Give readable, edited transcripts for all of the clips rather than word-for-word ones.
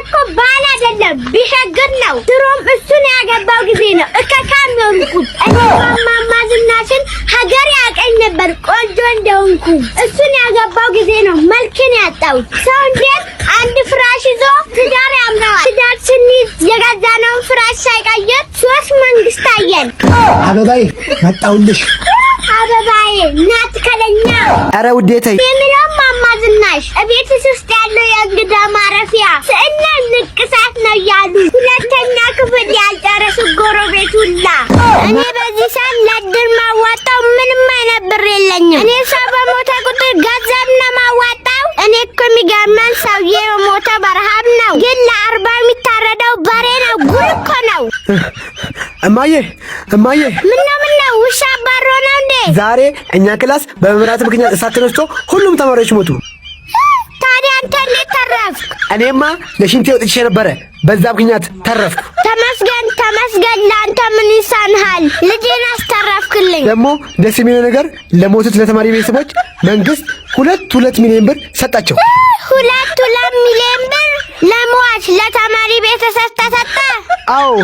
እኮ ባል አይደለም ቢሸግር ነው። ድሮም እሱን ያገባው ጊዜ ነው እከካም የሆንኩት። እኔ እማማ ዝናሽን ሀገር ያቀኝ ነበር ቆንጆ እንደሆንኩ። እሱን ያገባው ጊዜ ነው መልክን ያጣሁት። ሰው እንዴት አንድ ፍራሽ ይዞ ትዳር ያምረዋል? ትዳር ስንይዝ የገዛነውን ፍራሽ ሳይቀይር ሶስት መንግስት አየን። አበባዬ መጣሁልሽ። አበባዬ ናት ከለኛ። ኧረ ውዴ ተይ። የሚለው እማማ ዝናሽ እቤትሽ ውስጥ ያለው የእንግዳ ማረፊያ ስዕልና ንቅሳት ነው እያሉ ሁለተኛ ክፍል ያልጨረሱ ጎረቤት ሁላ። እኔ በዚህ ሰዓት ለእድር ማዋጣው ምንም አይነት ብር የለኝም። እኔ ሰው በሞተ ቁጥር ገንዘብ ነው ማዋጣው። እኔ እኮ የሚገርመን ሰውዬ የሞተው በረሃብ ነው፣ ግን ለ40 የሚታረደው በሬ ነው። ጉድ እኮ ነው። እማዬ እማዬ፣ ምነው ምነው ውሻ አባሮ ነው እንዴ? ዛሬ እኛ class በመብራት ምክንያት እሳት ተነስቶ ሁሉም ተማሪዎች ሞቱ። ታዲያ አንተ እንዴት ተረፍክ? እኔማ ለሽንቴ ወጥቼ ነበረ፣ በዛ ምክንያት ተረፍኩ። ተመስገን ተመስገን። ለአንተ ምን ይሳንሃል? ልጄን አስተረፍክልኝ። ደግሞ ደስ የሚለው ነገር ለሞቱት ለተማሪ ቤተሰቦች መንግስት 2 2 ሚሊዮን ብር ሰጣቸው። 2 2 ሚሊዮን ብር ለሟች ለተማሪ ቤተሰብ ተሰጠ። አዎ።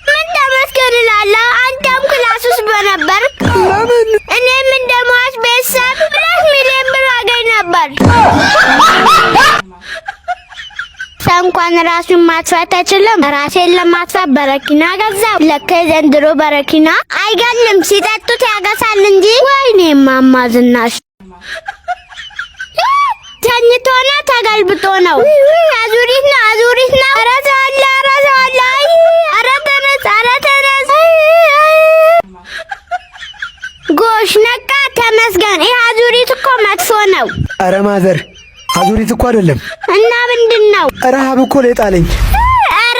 ምን ተመስገን እላለሁ? አንተም class ውስጥ በነበርክ ለምን? እኔም እንደ ሟች ቤተሰብ 2 ሚሊዮን ብር አገኝ ነበር። ሰው እንኳን ራሱን ማጥፋት አይችልም። ራሴን ለማጥፋት በረኪና ገዛው። ለካ የዘንድሮ በረኪና አይገልም፣ ሲጠጡት ያገሳል እንጂ። ወይኔ እማማ ዝናሽ ተኝቶ ነው ተገልብጦ ነው? አዙሪት ነው አዙሪት ነው። ኧረ ሰው አለ፣ ኧረ ሰው አለ። አይ ኧረ ተነስ፣ ኧረ ተነስ። አይ አይ ጎሽ ነቃ፣ ተመስገን። ይህ አዙሪት እኮ መጥፎ ነው። ኧረ mother፣ አዙሪት እኮ አይደለም። እና ምንድን ነው? ረሃብ እኮ ነው የጣለኝ።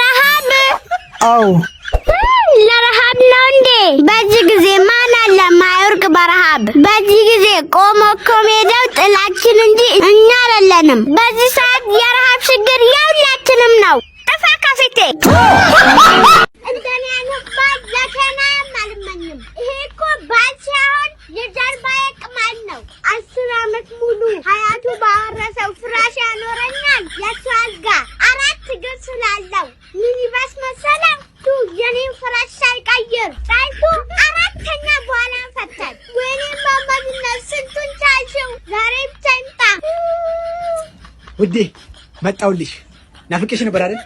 ረሃብ? አዎ። ለረሃብ ነው እንዴ? በዚህ ጊዜ ማን አለ ማይወርቅ በረሃብ? በዚህ ጊዜ ቆሞ እኮ ሜዳው ጥላችን እንጂ እኛ አይደለንም። በዚህ ሰዓት የረሃብ ችግር የሁላችንም ነው። ጥፋ ከፊቴ። እንደኔ አይነት ባል ለከናም አልመኝም። ይሄ እኮ ባል ሳይሆን የጀርባዬ ቅማል ነው። 10 ዓመት ሙሉ ሀያቱ ባወረሰው ፍራሽ ያኖረኛል። የሱ አልጋ አራት እግር ስላለው ሚኒባስ መሰለው። ቱ የኔን ፍራሽ ሳይቀይር ጣይቱ አራተኛ በኋላ ፈታል። ወይኔ እማማ ዝናሽ ስንቱን ቻልሽው። ዛሬ ብቻ ይምጣ። ውዴ መጣሁልሽ። ናፍቄሽ ነበር አይደል?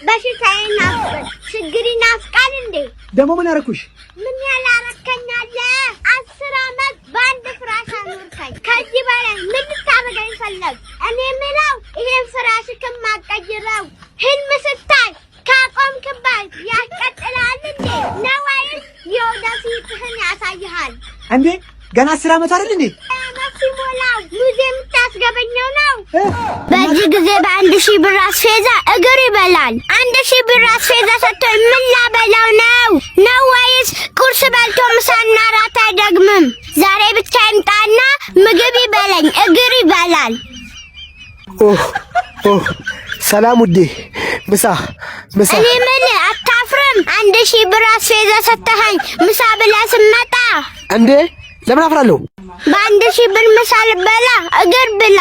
በሽታዬ ናፍቆኝ ችግር ይናፍቃል እንዴ? ደግሞ ምን አደረኩሽ? ምን ያላረከኝ አለ? 10 ዓመት በአንድ ፍራሽ አኖርከኝ። ከዚህ በላይ ምን ልታደርገኝ ፈለግ? እኔ ምለው ይሄን ፍራሽ ከማቀይረው ህልም ስታይ ካቆምክበት ያስቀጥላል እንዴ ነው ወይስ የወደፊትህን ያሳይሃል? እንዴ ገና 10 ዓመቱ አይደል እንዴ? ዓመት ሲሞላው ሙዚየም የምታስገበኘው ነው። በዚህ ጊዜ በ1,000 ብር አስፌዛ እግር ይበላል። 1,000 ብር አስፌዛ ሰጥቶኝ ምን ላበላው ነው? ነው ወይስ ቁርስ በልቶ ምሳና ራት አይደግምም? ዛሬ ብቻ ይምጣና ምግብ ይበለኝ፣ እግር ይበላል። ኦህ ኦህ፣ ሰላም ውዴ። ምሳ ምሳ። እኔ ምን አታፍርም? 1,000 ብር አስፌዛ ሰጥተኸኝ ምሳ ብላ ስመጣ። እንዴ ለምን አፍራለሁ? በ1,000 ብር ምሳ ልበላ እግር ብላ።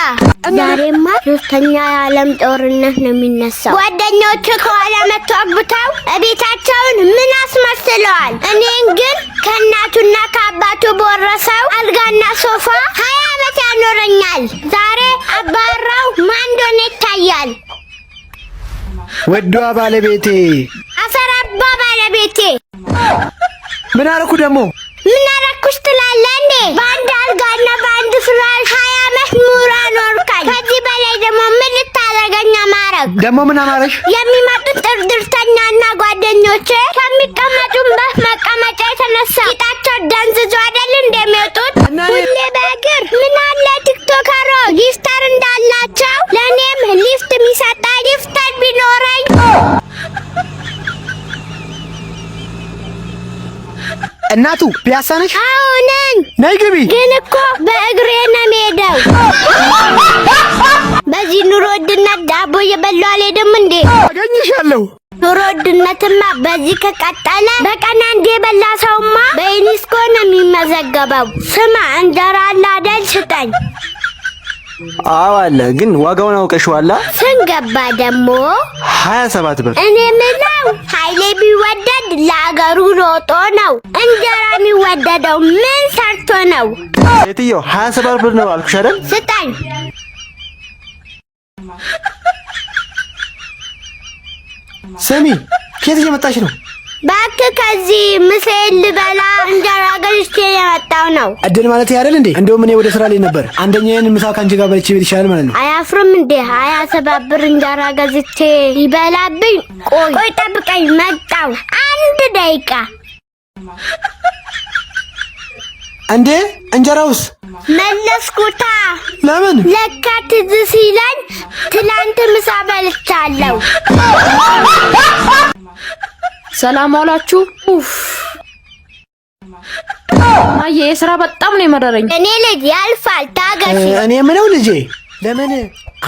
ዛሬማ ሶስተኛ የዓለም ጦርነት ነው የሚነሳው። ጓደኞቹ ከኋላ መጥቶ አግብተው እቤታቸውን ምን አስመስለዋል። እኔን ግን ከእናቱና ከአባቱ በወረሰው አልጋና ሶፋ 20 ዓመት ያኖረኛል። ዛሬ አባራው ማን እንደሆነ ይታያል። ውዷ ባለቤቴ። አፈር አባ ባለቤቴ። ምን አደረኩ ደግሞ? ምን አደረኩሽ ትላለህ እንዴ? በአንድ አልጋና በአንድ ፍራሽ 20 ዓመት ኑራ ኖርከኝ። ከዚህ በላይ ደግሞ ምን ልታደርገኝ አማረግ? ደግሞ ምን አማረሽ? የሚመጡት እድርተኛና ጓደኞቼ ከሚቀመጡበት መቀመጫ የተነሳ ቂጣቸው ደንዝዞ አይደል እንደሚወጡት? ሁሌ በእግር ምን አለ ቲክቶከሮ gifter እንዳላቸው ለእኔም ሊፍት የሚሰጣ gifter ቢኖረኝ። እናቱ ፒያሳ ነሽ? አዎ ነኝ። ነይ ግቢ። ግን እኮ በእግሬ ነው የምሄደው። በዚህ ኑሮ ውድነት ዳቦ እየበላሁ አልሄድም እንዴ? አገኝሻለሁ። ኑሮ ውድነትማ በዚህ ከቀጠለ በቀን አንዴ የበላ ሰውማ በዩኔስኮ ነው የሚመዘገበው። ስማ እንጀራ አለ አይደል? ስጠኝ። አዎ አለ፣ ግን ዋጋውን አውቀሽዋላ? ስንት? ገባ ደግሞ? 27 ብር። እኔ ምለው ኃይሌ ቢወደድ ለአገሩ ሮጦ ነው። እንጀራ የሚወደደው ምን ሰርቶ ነው? ሴትዮ 27 ብር ነው አልኩሽ አይደል? ስጠኝ። ስሚ፣ ከየት እየመጣሽ ነው? እባክህ ከዚህ ምሳዬን ልበላ እንጀራ ገዝቼ የመጣው ነው። እድል ማለት አይደል እንዴ? እንደውም እኔ ወደ ስራ ላይ ነበር። አንደኛዬን ምሳ ከአንቺ ጋር በልቼ ቤት ይሻላል ማለት ነው። አያፍርም እንዴ? 27 ብር እንጀራ ገዝቼ ይበላብኝ። ቆይ ቆይ ጠብቀኝ፣ መጣው። አንድ ደቂቃ። እንዴ እንጀራውስ? መለስኩታ። ለምን? ለካ ትዝ ሲለኝ ትላንት ምሳ በልቻለሁ። ሰላም ዋላችሁ። ኡፍ ማየ የስራ በጣም ነው የመረረኝ። እኔ ልጅ ያልፋል፣ ታገሺ። እኔ የምለው ልጄ ለምን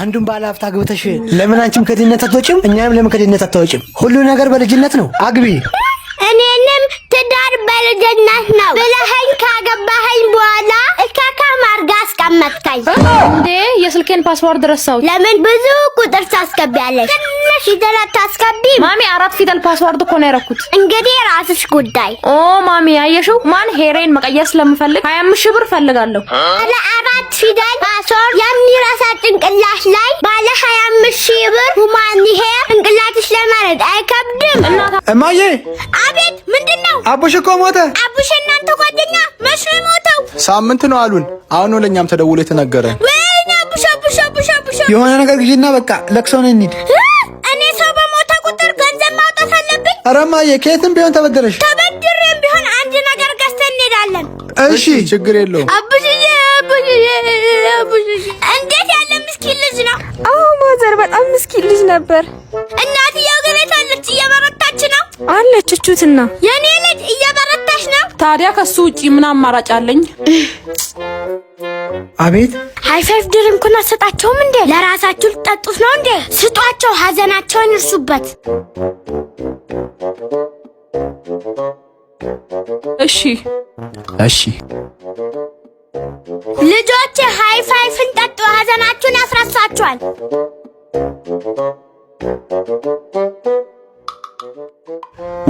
አንዱን ባለ ሀብት አግብተሽ ለምን አንቺም ከድህነት አትወጪም? እኛም ለምን ከድህነት አትወጪም? ሁሉ ነገር በልጅነት ነው። አግቢ። እኔንም ትዳር በልጅነት ነው ብለኸኝ ካገባኸኝ በኋላ እካካም አድርጋ አስቀመጥከኝ። እንዴ የስልኬን password ረሳሁት። ለምን ብዙ ቁጥር ታስገቢያለሽ? ትንሽ ፊደል አታስገቢም? ማሚ አራት ፊደል password እኮ ነው ያደረኩት። እንግዲህ ራስሽ ጉዳይ። ኦ ማሚ አየሽው፣ human hair ኤን መቀየር ስለምፈልግ 25 ሺህ ብር ፈልጋለሁ። ባለ አራት ፊደል password የሚረሳ ጭንቅላት ላይ ባለ 25 ሺህ ብር human hair ጭንቅላትሽ ላይ ማለት አይከብድም? እማዬ። አቤት፣ ምንድን ነው? አቡሽ እኮ ሞተ። አቡሽ እናንተ ጓደኛ መች ነው የሞተው? ሳምንት ነው አሉን። አሁን ነው ለእኛም ተደውሎ የተነገረ። ወይኔ አቡሽ አቡሽ አቡሽ አቡሽ! የሆነ ነገር ግዢና በቃ ለቅሶ ነው እንሂድ። እኔ ሰው በሞተ ቁጥር ገንዘብ ማውጣት አለብኝ? ኧረ እማዬ ከየትም ቢሆን ተበደረሽ። ተበድሬም ቢሆን አንድ ነገር ገዝተን እንሄዳለን። እሺ ችግር የለውም። አቡሽዬ አቡሽዬ አቡሽዬ! እንዴት ያለ ምስኪን ልጅ ነው! አዎ ማዘር በጣም ምስኪን ልጅ ነበር። እናትየው ግን የት አለች? እየበረታች ነው። አለች እቹትና የኔ ልጅ እየበረታች ነው። ታዲያ ከሱ ውጪ ምን አማራጭ አለኝ? አቤት። High Five drink ኡን አትሰጣቸውም እንዴ? ለራሳችሁ ልጠጡት ነው እንዴ? ስጧቸው፣ ሀዘናቸውን ይርሱበት። እሺ እሺ። ልጆች High Five ን ጠጡ፣ ሀዘናችሁን ያስረሳችኋል።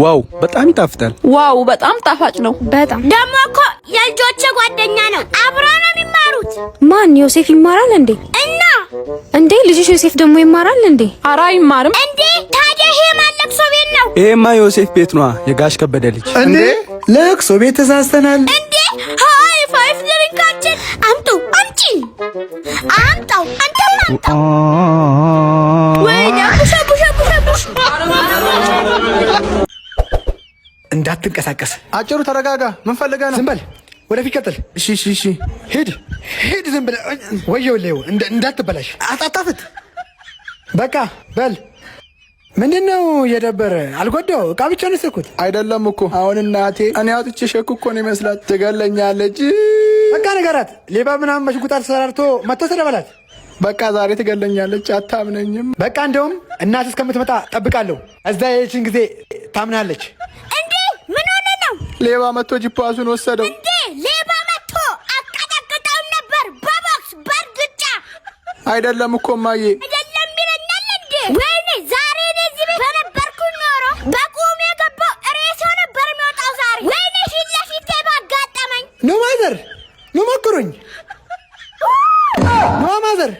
Wow በጣም ይጣፍጣል። Wow በጣም ጣፋጭ ነው። በጣም ደግሞ እኮ የልጆቼ ጓደኛ ነው፣ አብረው ነው የሚማሩት። ማን ዮሴፍ ይማራል እንዴ? እና እንዴ ልጅሽ ዮሴፍ ደግሞ ይማራል እንዴ? ኧረ አይማርም። እንዴ ታዲያ ይሄ ማን ለቅሶ ቤት ነው? ይሄማ ዮሴፍ ቤት ነዋ፣ የጋሽ ከበደ ልጅ። እንዴ ለቅሶ ቤት ተሳስተናል። እንዴ High Five drink ኣችን አምጡ፣ አምጪ፣ አምጣው፣ አንተም አምጣው። ወይኔ አቡሽ አቡሽ አቡሽ አቡሽ! እንዳትንቀሳቀስ። አጭሩ ተረጋጋ። ምን ፈልገህ ነው? ዝም በል፣ ወደፊት ቀጥል። እሺ እሺ እሺ። ሂድ ሂድ፣ ዝም ብለህ ወየውልህ፣ እንዳትበላሽ። አጣጣፍት በቃ በል። ምንድን ነው የደበረ? አልጎዳው፣ እቃ ብቻ ነው የወሰድኩት። አይደለም እኮ አሁን እናቴ እኔ አውጥቼ ሸኩ እኮ ነው ይመስላት ትገለኛለች። በቃ ንገራት፣ ሌባ ምናምን በሽጉጥ ተሰራርቶ መጥቶ ስለበላት። በቃ ዛሬ ትገለኛለች። አታምነኝም። በቃ እንደውም እናት እስከምትመጣ ጠብቃለሁ። እዛ የችን ጊዜ ታምናለች። እንዴ ምን ሆነ ነው? ሌባ መጥቶ ጂፓሱን ወሰደው። እንዴ ሌባ መጥቶ አቀጠቅጠውም ነበር በቦክስ በእርግጫ። አይደለም እኮ እማዬ። አይደለም ይለኛል እንዴ? ወይኔ ዛሬ እኔ እዚህ ቤት በነበርኩ ኖሮ በቁም የገባው ሬሳው ነበር የሚወጣው ዛሬ። ወይኔ ፊት ለፊቴ ባጋጠመኝ። No mother፣ ኑ ሞክሩኝ። No mother፣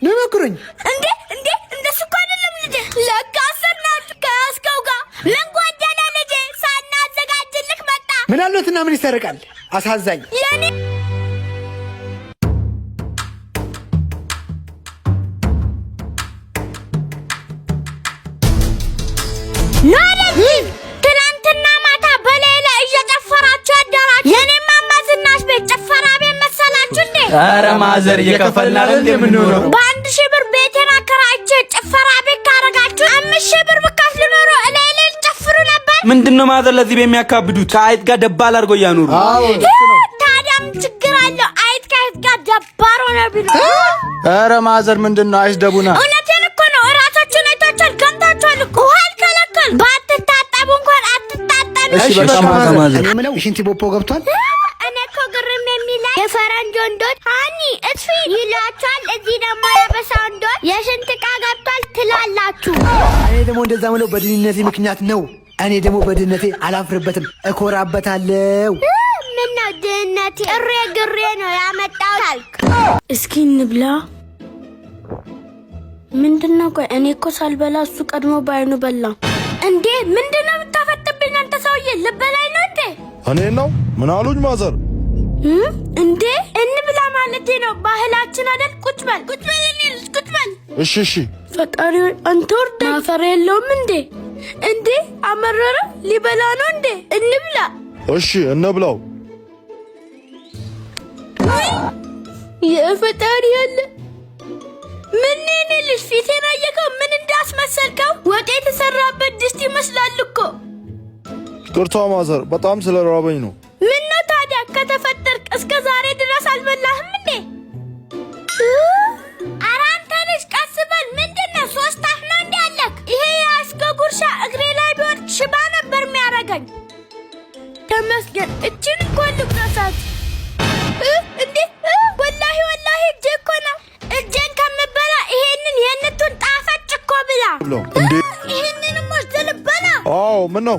ኑ ሞክሩኝ። እንዴ እንዴ እንደሱ እኮ አይደለም ልጄ። ለካ አሰናችሁ ከያዝከው ጋር ምን ጎደለ ልጄ? ሳናዘጋጅልህ መጣ። ምን አሉትና ምን ይሰርቃል? አሳዛኝ። የኔ ትናንትና ማታ በሌላ እየጨፈራችሁ ያደራችሁ የኔ እማማ ዝናሽ ቤት ጭፈራ ቤት መሰላችሁ እንዴ? ኧረ ማዘር እየከፈልን አይደል እንዴ የምንኖረው? በ1,000 ብር ቤቴን አከራይቼ ጭፈራ ቤት ካረጋችሁ 5,000 ብር ብከፍል ኖሮ እላይ ላይ ጨፍሩ ነበር። ምንድን ነው ማዘር ለዚህ ቤት የሚያካብዱት? ከአይጥ ጋር ደባል አድርገው እያኖሩ። ታዲያ ምን ችግር አለው? አይጥ ከአይጥ ጋር ደባር ሆነ ቢሉ። ኧረ ማዘር ምንድን ነው አይስደቡና። እውነቴን እኮ ነው። እራሳችሁን አይታችኋል፣ ገምታችኋል እኮ። ውሃ አልከለከል ባትታጠቡ እንኳን አትታጠቢ። እሺ በቃ ማዘር። እኔ የምለው የሽንት ቦፖ ገብቷል። እኔ እኮ ግርም የሚለኝ የፈረንጅ ወንዶች honey እጥፊ ይሏቸዋል። እዚህ ደግሞ የበሳ ወንዶች የሽንት ዕቃ ገብቷል። ደግሞ እንደዛ ምለው በድህነቴ ምክንያት ነው። እኔ ደግሞ በድህነቴ አላፍርበትም፣ እኮራበታለሁ። ምነው ድህነቴ ጥሬ ግሬ ነው ያመጣው አልክ? እስኪ እንብላ። ምንድነው? ቆይ እኔ እኮ ሳልበላ እሱ ቀድሞ በአይኑ በላ። እንዴ ምንድነው የምታፈጥብኝ አንተ ሰውዬ? ልበላይ ነው እንዴ? እኔ ነው? ምን አሉኝ ማዘር? እንዴ እንብላ ማለቴ ነው። ባህላችን አይደል? ቁጭ በል ቁጭ በል፣ እኔ ልጅ ቁጭ በል። እሺ እሺ። ፈጣሪ ሆይ አንተ ወርደኝ። ማፈሪያ የለውም እንዴ? እንዴ አመረረ። ሊበላ ነው እንዴ? እንብላ። እሺ እንብላው። የፈጣሪ ያለ ምን የኔ ልጅ ፊቴን አየከው? ምን እንዳስመሰልከው? ወጥ የተሰራበት ድስት ይመስላል እኮ። ይቅርታ ማዘር፣ በጣም ስለራበኝ ነው። ምን ነው ታዲያ ከተፈጠርክ እስከ ዛሬ ድረስ አልበላህም እንዴ? ኧረ አንተ ልጅ ቀስ በል። ምንድን ነው ሶስት አፍ ነው እንዴ ያለክ? ይሄ የአስገ ጉርሻ እግሬ ላይ ቢወድቅ ሽባ ነበር የሚያደርገኝ። ተመስገን፣ እችን እንኳን ልቁረሳት። እንዴ ወላሂ ወላሂ እጄ እኮ ነው። እጄን ከምበላ ይሄንን የእንቱን ጣፋጭ እኮ ብላ። እንዴ ይሄንንም ወስደህ ልበላ። አዎ፣ ምን ነው?